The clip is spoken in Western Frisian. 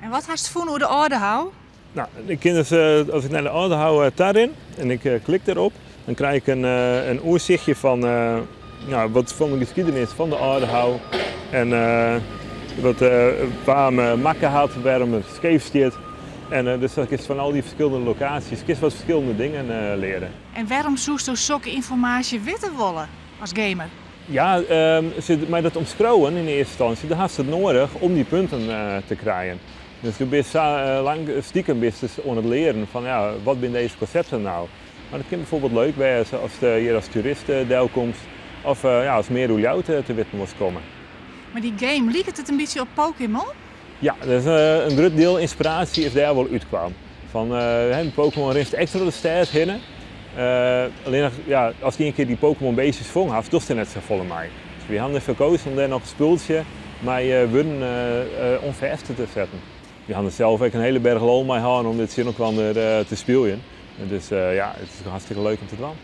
En wat hast fûn oer de Aldehou? No, ik kin dus, as ik nei de Aldehou ta rin en ik klik derop, dan krij ik in oersichtje fan, no, wat fan de geschiedenis fan de Aldehou en wat wa 'm makke hat, wêrom it skeef stiet. En dus dan kinst fan al dy ferskillende lokaasjes kinst wat ferskillende dingen leare. En wêrom soesto sokke ynformaasje witte wolle as gamer? Ja, mei dat omskriuwen yn earste ynstânsje, dan hast it nedich om dy punten te krijen. Dus do bist sa lang stikem bist dus oan it learen fan, ja, wat binne dizze konsepten no? Mar it kin bijvoorbeeld leuk wêze as hjir as toerist delkomst of, ja, as mear oer Ljouwert te witten wolst komme. Mar dy game, liket it in bytsje op Pokémon? Ja, dus in grut diel ynspiraasje is dêr wol útkaam. Fan Pokémon rinst ek troch de stêd hinne. Allinnich, ja, ast ien kear dy Pokémon beestjes fongen hast, dochst der net safolle mei. Dus wy hawwe derfoar keazen om dêr noch in spultsje mei wurden oan fêst te setten. Wy hawwe der sels ek in hiele berch lol mei hân om dit tsjin elkoar te spyljen. Dus ja, it is hartstikke leuk om te dwaan.